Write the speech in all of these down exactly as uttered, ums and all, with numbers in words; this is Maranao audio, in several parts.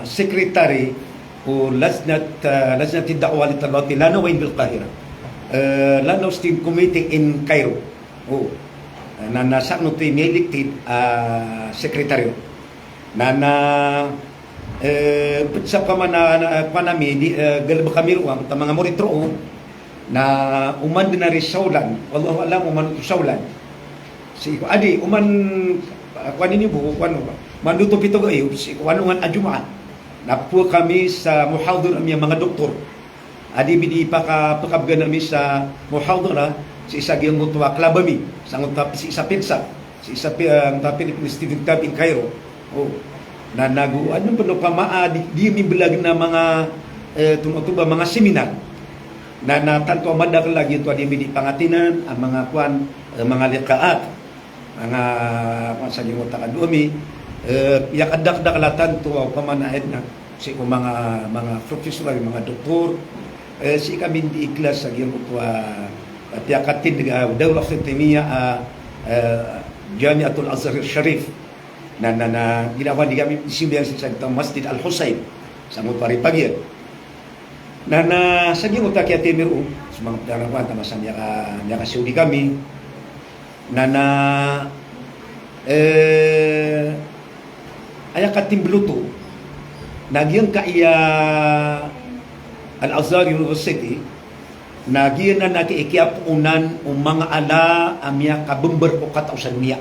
secretary o Lajnat, ah, Lajnat Da'wah li Talabatil Lajnah bil Qahira. Eh, Lajnah Steering Committee in Cairo. O, na, na sakn oto i mi-elected, ah, secretary. Na, na, eh, pd sa pman a, na, pman ami di, eh, galbk ami roo angkoto a manga morit roo, na oman dn ari sa olan, wallahu a'lam oman oto sa olan. Sii ko adi, oman, ah, kowan ini bo, kowan, mandoto pito ga iyo, sii ko alongan a Jumaat. Na phoon kami sa muhadara ami a manga doktor. Adi mi di paka, pkabgan ami sa muhadara, sii sa giyangkoto a club ami, sangkoto a sii sa PIRSA, sii sa pi-, ah, angkoto a Philippine Student Club in Cairo. O. Na nago, ano pn opama a di, di mi mblag na manga, eh, tonaa oto ba, manga seminar. Na, na tanto a madakl a giyoto a di mi di pangatinan, a manga kowan, eh, manga liqaat. Manga, kowan sa giyangkoto a kado ami, eh, aya kadakdakl a tanto a opama na aya na, sii ko manga, manga professor, manga doktor, eh, sii kami di ikhlas sa giyangkoto a, a piyakatindg a Dawlah Fatimiyya a, eh, Jamiatul Azhar Sharif. Na, na, na, ginawa di kami di simbayan sii sa giyangkoto a Masjid Al-Hussein. Sangkoto a ripagiyan. Na, na, sa giyangkoto a kiyathay ami roo, so manga pd a kowan, taman sa miyaka, miyaka-Saudi kami. Na, na, eh, aya katimbl oto, na giyangkaya Al-Azhar University, na giyanan a ki, kiyapoonan o manga ala a miyakabmbr ko katao sa doniya.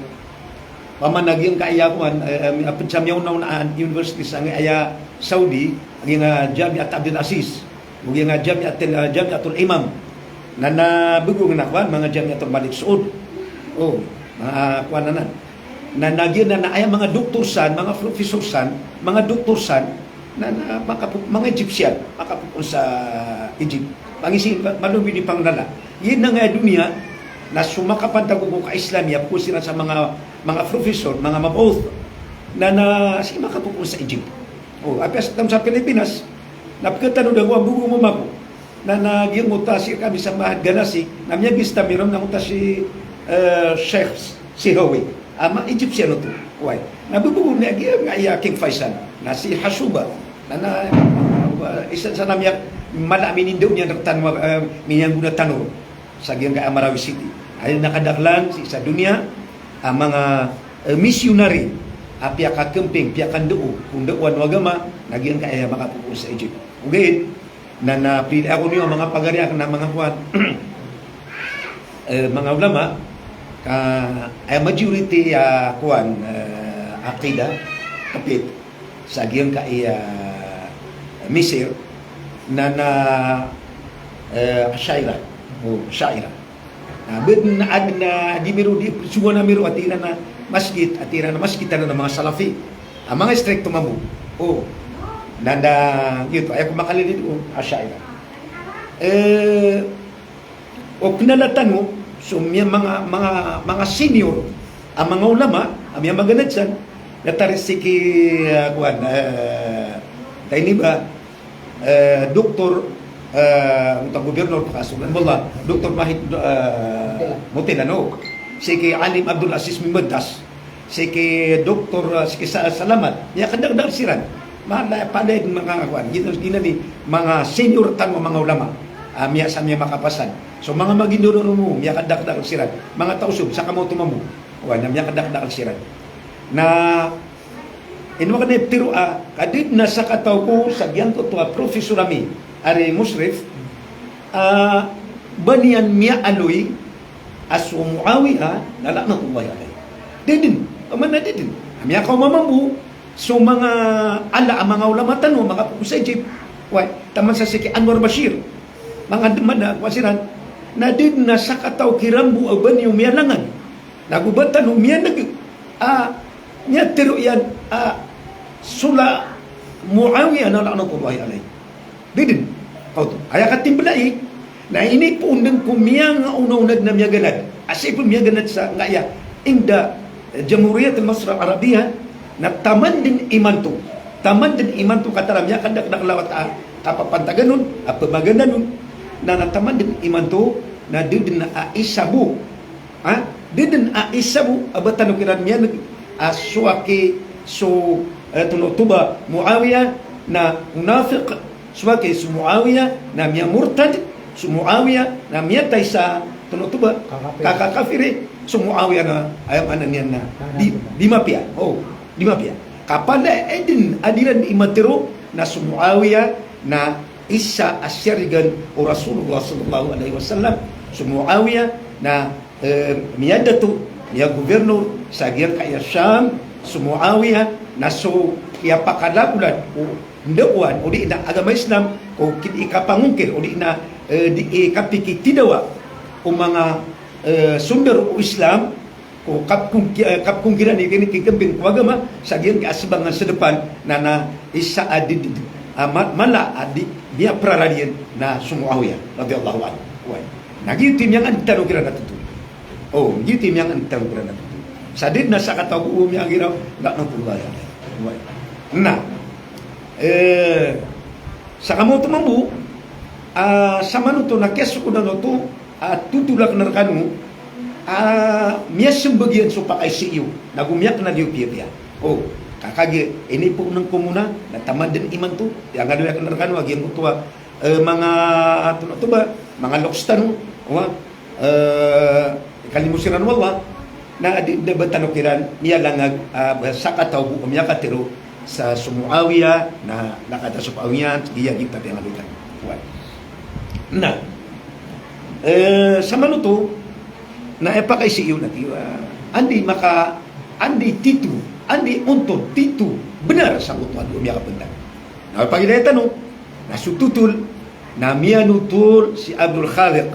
Opama na giyangkaya kowan, eh, eh, a pd sa miyaonaona a university sangkaya Saudi, a giyangkaya Jamiat Abdul Aziz, o giyangkaya Jamiat, eh, Jamiatul Imam. Na, na bgo ngka na kowan, manga Jamiatul Malik Saud. O, manga kowan anan. Na, na giyanan a aya manga doktor san, manga professor san, manga doktor san, na, na makapo-, manga Egyptian, makapopoon sa Egypt. Pangisi, ma-, malo mi di pangnala. Giyanan a doniya, na so makapantag ko ka-Islam, aya phoon siran sa manga, manga professor, manga mab'uth. Na, na sii makapopoon sa Egypt. O, apiya sa, taman sa Pilipinas, na pkhatanod ako a bgo mamako. Na, na giyangkoto a sii kami sa Mahad Ganasi, na miyabista mi ron na angkoto a si, eh, Sheikh Sihawi. A manga Egyptian oto. Oway. Na bgo niyan giyangkaya King Faisal. Na si Hasuba. Na, na, eh, isa sa na miya, mala a minindao niyan rktano, eh, miniyanggonan tano sa giyangkaya Marawi City. Aya kadaklan sii sa doniya a manga, eh, missionary a piyakakmping, piyakandao ko ndaowan o agama, na giyangkaya makapopoon sa Egypt. Ogaid na, na pd ako niyo a manga pagari akn a manga kowan, eh, manga ulama, ka, eh, majority a kowan, eh, aqida, kapit sa giyangkaya Misir, na, na, eh, Asha'irah. O, Asha'irah. Na, bd na adn a di mi ron di, sogoan ami ron a tig iran a masgit, a tig iran a masgit tano na manga Salafi. A manga istrikto mambo. O. Na, na, giyoto, aya ko makalilid, o, Asha'irah. Eh, o knala tano so miya manga, manga, manga senior a manga ulama a miyamaganad san, na tarik sii ki, ah, kowan, eh, tayni ba, eh, Doktor, eh, angkoto a gobernor, pakasogoan bo Allah, Doktor Mahid, eh, Mutila, no? Sii ki Alim Abdul Aziz Mimbadas. Sii ki Doktor, ah, sii ki Sa-, Salamat, miyakadakdakl siran. Mala, palaya dn manga kowan, giyanan, giyanan i manga senior tano a manga ulama. Ah, miya sa miya makapasan. So manga magindao roo, miyakadakdakl siran. Manga taw so, sa kamaoto mambo. Oway, na miyakadakdakl siran. Na, ino akn a iptharo a, ka da dn a sakataw ko sa giyangkoto a professor ami, ari Mushrif, ah, ba niyan miyaaloy a so Muawiyah na la'natullahi alayh. Da dn, opama na da dn. A miyakaoma mambo so manga ala a manga ulama tano, manga phoon sa Egypt. Oway, taman sa sii ki Anwar Bashir. Manga dn man a kowan siran. Na da dn a sakataw kiran bo a ba niyo miyalangan. Nago ba tano miyan'g a miyatharo iyan a so la Muawiyah na la'natullahi alayh. Da dn. Kaoto. Aya katimbl ai, na inipoon dn ko miyangaonaona dn a miyaganad. A sii pn miyaganad sa ngaya, inda Jamhuriyat Misr Al-Arabiyyah, na taman dn imanto. Taman dn imanto, katharo a miyakadakdakl a wata a kapapantagan on, a pmaganan on. Na, na taman dn imanto, na da dn a isa bo Ha? Da dn a isa bo a ba tano kiran miyan'g a so aki so, eh, tonaa oto ba, Muawiyah, na munafiq, so aki so Muawiya na miyamurtad, so Muawiya na miyatay sa, tono oto ba, kakafiri, so Muawiya na, aya maana niyan na di, di mapiya. O, di mapiya. Ka palaya dn a di ran i matero na so Muawiya na isa a siyarigan o Rasulullah sallallahu alaihi wasallam. So Muawiya na, eh, miyadato, miyagobernor sa giyangkaya Sham, so Muawiya na so kiyapakalagolan o ndaowan, o di na agama Islam, ko kid i kapangongkir, o di na, eh, di i kapikitidawa o manga, eh, sondaro o Islam, ko kapkong-, eh, kapkongkiran iyan i kikembing ko agama, sa giyangkaya sebangan sedepan, na, na isa a di, di, di, a ma-, mala a di, miyapraradiyan na so Muawiya radhiyallahu anhu. Oway. Na giyoto i miyangan tano kiran a toto. O, giyoto i miyangan tano kiran a toto. Sa di na sakataw bo o miyagiraw, laknatullahi alayhi. Oway. Na, eh, sa kamo oto mambo, ah, sa manoto na kiyasokodan oto, a totol akn rkano a miyasmbag iyan so pakaisi iyo, na go miyakna di iyo piyapiya. O, ka kagiya inipoon ko mona, na taman dn imanto, aya nggalbk akn rkano a giyangkoto a, eh, manga, tono oto ba, manga loks tano, wa, eh, kalimo siran o Allah, na di, di ba tano kiran miyalangag, ah, ba sakataw bo o miyakatero sa so Muawiya, na, na kata so Muawiya, giya gita piyangabitan. Oway. Na, eh, sa manoto, na aya pakaisi iyo na tiyo, ah, anda i maka, anda i tito, anda i ontod, tito, bnar sangkoto a di o miyakapntag. Na aya pagilaya tano, na so totol, na miyanotol si Abdul Khaliq.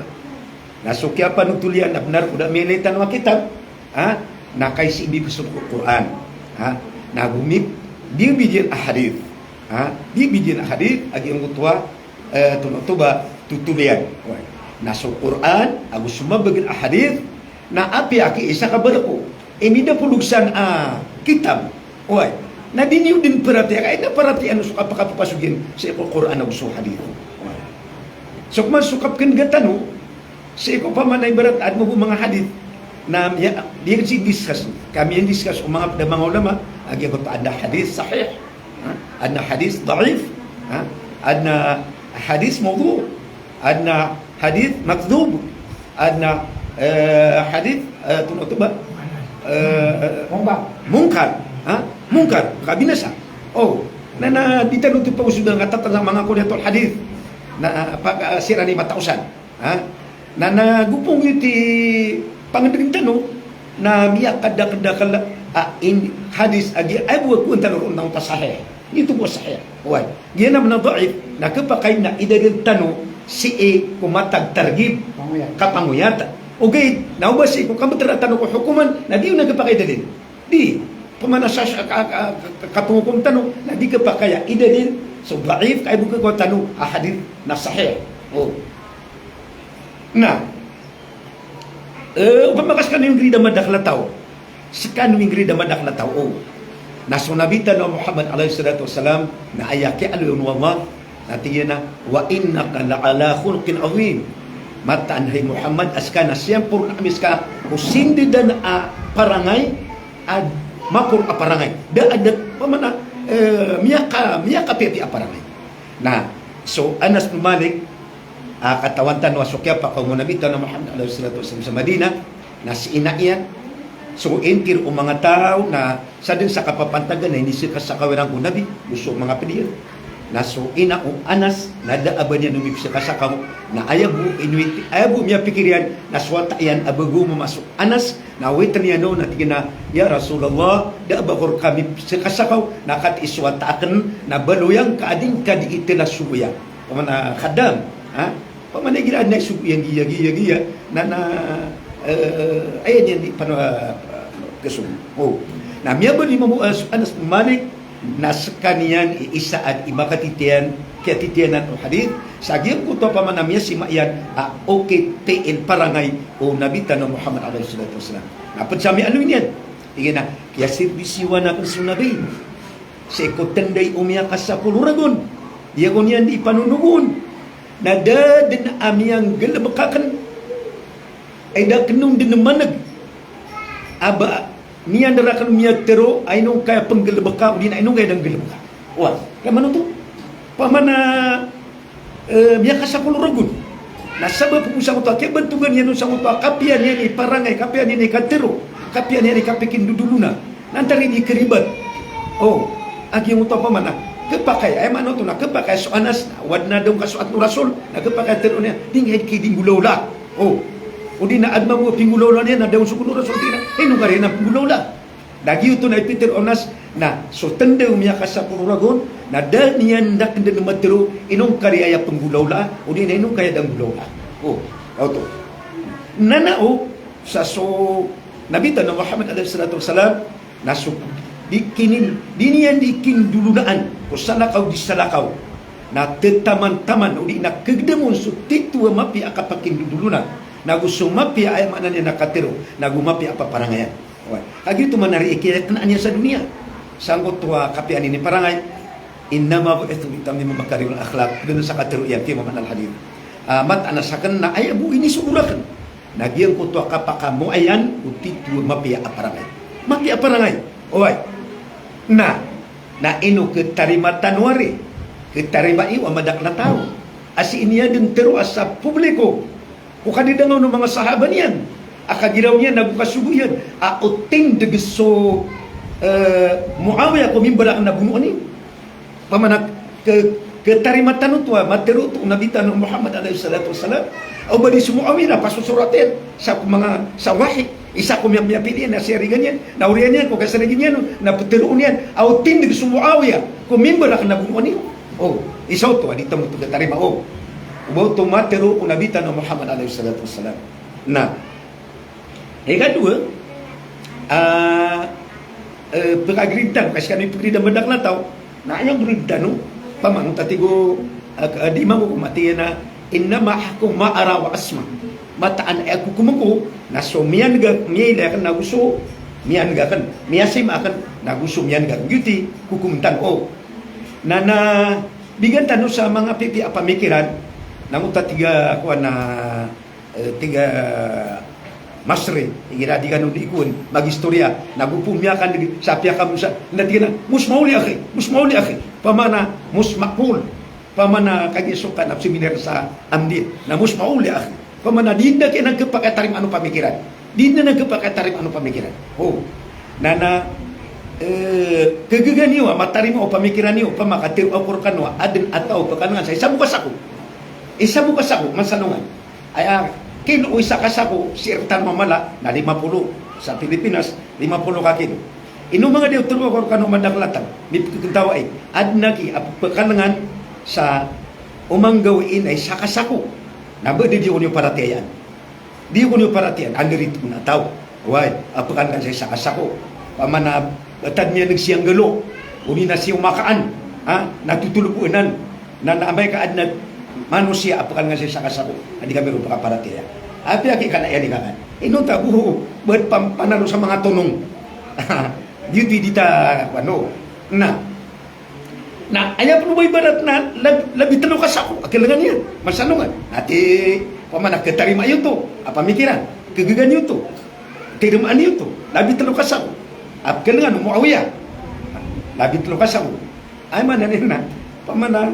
Na so kiyapanotol iyan na bnar ko da miyailay tano a kitab, ha? Na kaisi bibisor ko Qur'an, ha? Na go mi-, bibidiyaan a hadith, ha? Bibidiyaan a hadith a giyangkoto a, eh, tono oto ba, totol iyan. Oway. Na so Qur'an ago so mabagr a hadith, na apiya ki isa ka barko i midapolog san a kitab. Oway. Na di niyo dn paratiyaya, ka aya paratiyayaan so kapakapapasog iyan sii ko Qur'an ago so hadith. Oway. So koman so kapknga tano, sii ko pamana ibarat a adn mambo manga hadith na miya, di si discuss. Ka miyadiscuss o manga pd a manga ulama a giyangkoto a adn a hadith sahih, ha? Adn a hadith da'if, ha? Adn a hadith mawdu', adn a hadith makdhub, adn a, eh, hadith, eh, tono oto ba, eh, munkar, ha? Munkar, kabinasa. O, na, na di tano oto pagosodan ka tatangsa manga kuliyatul hadith. Na, ah, pag, ah, siran i mataosan. Ha? Na, na go pn giyoto i pangndgn tano, na miyakadakdakl a in hadith a giya aya bo a kowan tano ron na onta sahih. Giyoto bo a sahih. Oway. Giyanan a da'if, na khapakay na idalil tano sii ko matag targhib. Pangoyat. Kapangoyat. Ogaid, na o ba sii ko kambtera tano ko hokoman, na di on na khapakay dalil. Di, pamana sa, sa, ka, ka, ka, katongokom tano, na di khapakay a idalil so da'if, ka aya bo a kowan tano a hadith na sahih. O. Na, eh, opama ka skano i nggalbk a madakl a taw. Skano i nggalbk a madakl a taw. O. Na so Nabi tano a Muhammad alayhis salatu wassalam, na aya kiyaaloy on o Allah, na tig iyan a, "Wa innaka la ala khuluqin azim." Mataan hay Muhammad a ska na siyampornaan mi ska ko sindadan a parangay, a makor a parangay. Da a da, pamana, eh, miyaka, miyakapiyapiya a parangay. Na, so Anas bin Malik, a katawan tano a so kiyapakaoma o Nabi tano a Muhammad alayhis salatu wassalam sa Madinah, na si ina iyan, so intir o manga taw na sadn sa kapapantagan na inisakasakaw iran ko Nabi, go so manga pd iyan. Na so ina o Anas, na da a ba niyan on mipsakasakaw, na aya bo inowit, aya bo miyapikir iyan, na so wata iyan a ba go mama so Anas, na owit iyan on, na tig iyan a, "Ya Rasulullah, da a ba ko rka mipsakasakaw, na katii so wata akn, na baloy angka a di ngka dii tla sogoya." Pamana khaddam, ha? Pamana igira adn a isogo iyan giya, giya, giya, na, na, eh, aya niyan di pano, eh, kasogo. O. Na miyabaloy mambo, eh, so Anas bin Malik, na skaniyan i isa a di makatitiyan, kiyatitiyanan o hadith, sa giyangkoto a pamana miyasima iyan a okit, piil, parangay o Nabi tano a Muhammad alayhis salatu wassalam. Na pd sa miyaaloy niyan, tig iyan a, "Kiyasirbisiwan akn so Nabi sii ko tnday o miyakasapolo ragon, di ako niyan di panonogon, na da dn a miyanggalbk akn, ay da akn on dn man'g a ba niyan rakn miyatharo a ino ngka aya pnggalbka, odi na ino ngka aya da nggalbka." Oway, ka manoto. Opama na, eh, miyakasapolo ragon. Na sabap o sangkoto a kiyabantogan iyan o sangkoto a kapiya niyan i parangay, kapiya niyan i katharo, kapiya niyan i kapikindodolona. Na antaa i di karibat. O, a giyangkoto opama na khapakay, aya maana oto na khapakay so Anas, na o adn a da on kasoat o Rasul, na khapakay a tharoon iyan, di ngka di kinggolawlaa. O, odi na adn mambo a pinggolawlaa niyan, na da on so kon o Rasul, tig iyan a, ino ngka di na pinggolawlaa. Na giyoto na ipitharo o Anas, na so tanda o miyakasapolo ragon, na da niyan da kndn matharo, ino ngka di aya pinggolawlaa, odi na ino ngka aya da nggolawlaa. O, oto. Na na o, sa so Nabi tano Muhammad alayhis salatu wassalam, na so di kinin, di niyan di kindolonaan ko salakaw di salakaw. Na tataman-taman, odi na khagdam on so titho a mapiya a kapakindodolona, nago so mapiya a, aya maana niyan na katharo, nago mapiya a paparangayan. Oway. Kagiya oto man a di kiyaknaan iyan sa doniya. Sangkoto a kapiya niyan i parangay, innama bu'ithtu li utammima makarimal akhlaq. Dn sa katharo iyan, tig iyan a maana a hadith. Ah, mataan a sakn na aya bo inisogo rakn na giyangkoto a kapakamoayan o titho a mapiya a parangay. Mapiya a parangay. Oway. Na, na ino khatarima tano ari? Khatarima iyo a madakl a taw a sii niyan dn tharoa sa publiko ko kadidangaw o manga sahaba niyan a kagiraw niyan ago kasogo iyan a o tindg so, eh, Muawiyah ko mimbar akn na bonoon iyo. Opama na kha-, khatarima tano oto a matharo oto o Nabi tano Muhammad alayhis salatu wassalam. Aw ba di so Muawiyah na pasosorat iyan sa manga, sa wahi. Isa ko miya-, miyapili iyan na siyarigan iyan, na oriyan iyan ko kasarigi niyan, na ptharoon iyan a o tindg so Muawiyah ko mimbar akn na bonoon iyo. O, isa oto a di tano oto khatarima, o. O ba oto matharo o Nabi tano Muhammad alayhis salatu wassalam. Na, ikadowa, ah, eh, pkagrid tano, ka skano i pgrid a madakl a taw, na aya grid tano, opama na tig o, ah, di mambo ko mati na, innama ahkumu ma ara wa asma. Mataan a aya kokom ko, na so miyan'g, miyailay akn, nago so miyan'g akn, miyasima akn, nago so miyan'g akn. Giyoto i kokom tano. O. Na, na, bigan tano sa manga pipiya a pamikiran, na angkoto a tig a, kowan a, eh, tig a Masri, igira di kano di kon mag-istorya, nago pn miyakandg sa piyakamosa, na tig iyan a, mos maoli akhi, mos maoli akhi. Opama na, mos maqul. Opama na kagiya so kan a seminar sa Amdi, na mos maoli akhi. Opama na di dn kiya na khapakay a tarimaan o pamikiran. Di dn na khapakay a tarimaan o pamikiran. O. Na, na, eh, khagaga niyo a matarima o pamikiran iyo, opama ka tharo akn rkano a adn a taw a pkhan'gan sa isa bo ka sako. Isa bo ka sako, masalongan. Aya, kilo o isa ka sako, sii rktano a mala, na lima polo, sa Pilipinas, lima polo ka kilo. Ino manga di o tharo akn rkano a madakl a taw, mipkhakhntawai, adn aki a pkhan'gan sa o manga gawii na isa ka sako. Na ba di, di ko niyo paratiyayaan. Di ko niyo paratiyayaan, anda rito na taw. Oway, a pkhan'gan sa isa ka sako. Opama na, eh, tad miyan'g sii a nggalo, odi na sii o makaan, ha? Na totol bo anan, na, na amay ka adn a manosiya a pkhan'gan sa isa ka sako, a di kami ron pkaparatiyaya. Apiya ki kana iyan i kakan. Ino ta bo, bo pam-, panalo sa manga tonong. Giyoto i di ta, ano. Na, Na, aya pn o ba ibarat na lab-, labi tlo ka sako a khalangan iyan, masalongan. Na ti, opama na khatarima iyo oto a pamikiran, khagaga niyo oto, tarimaan iyo oto, labi tlo ka sako a khalangan o Muawiyah. Labi tlo ka sako. Aya maana niyan na, opama na,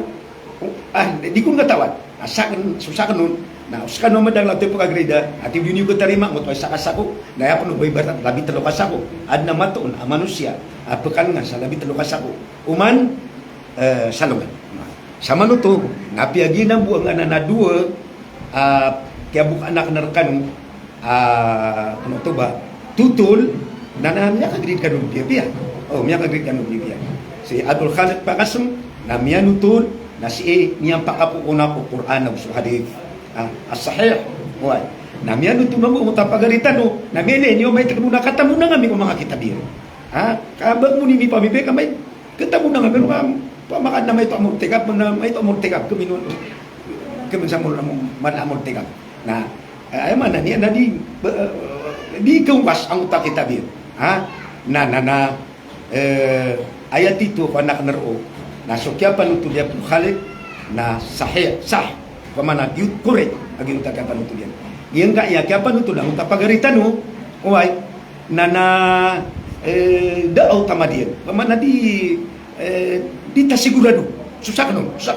o, ah, di kon katawan. Na sakn, so sakn on, na so skano a madakl a taw i pkagrida, a tig iyan di niyo khatarima, ngoto a isa ka sako, na aya pn o ba ibarat na labi tlo ka sako. Adn a matoon a manosiya a pkhan'gan sa labi tlo ka sako. Oman, eh, salongan. Sa manoto, na apiya giyanan bo a nganan a dowa, ah, kiyabokaan akn rkano, ah, ano to ba, totol, na, na miyakagrade kano piyapiya. O, miyakagrade kano piyapiya. Si Abdul Khaliq Pakasm, na miyanotol, na sii, eh, miyapakapoon ko Qur'an ago so hadith. Ah, as-sahih. Oway. Na miyanotol mambo, o ta pagari tano, na miyailay niyo, maito bo na katambo na ngami ko manga kitab iyan. Ha? Ka ba mo ni mipamibay ka may Khatambo na ngami ron ka, opama ka adn a maito a mortikab, na maito a mortikab, khamin, khamin sa mor-, mala a mortikab. Na, eh, aya maana niyan na di, eh, di khaowas angkoto a kitab iyan. Ha? Na, na, na, eh, aya titho ko anak na roo. Na so kiyapanotol iyan Abdul Khaliq, na sahih, sah. Opama na di correct a giyoto a kiyapanotol iyan. Giyangkaya kiyapanotol angkoto a pagari tano, oway, na, na, eh, da a otamad iyan. Opama na di, eh, di ta sigurado. So sakn on, so sakn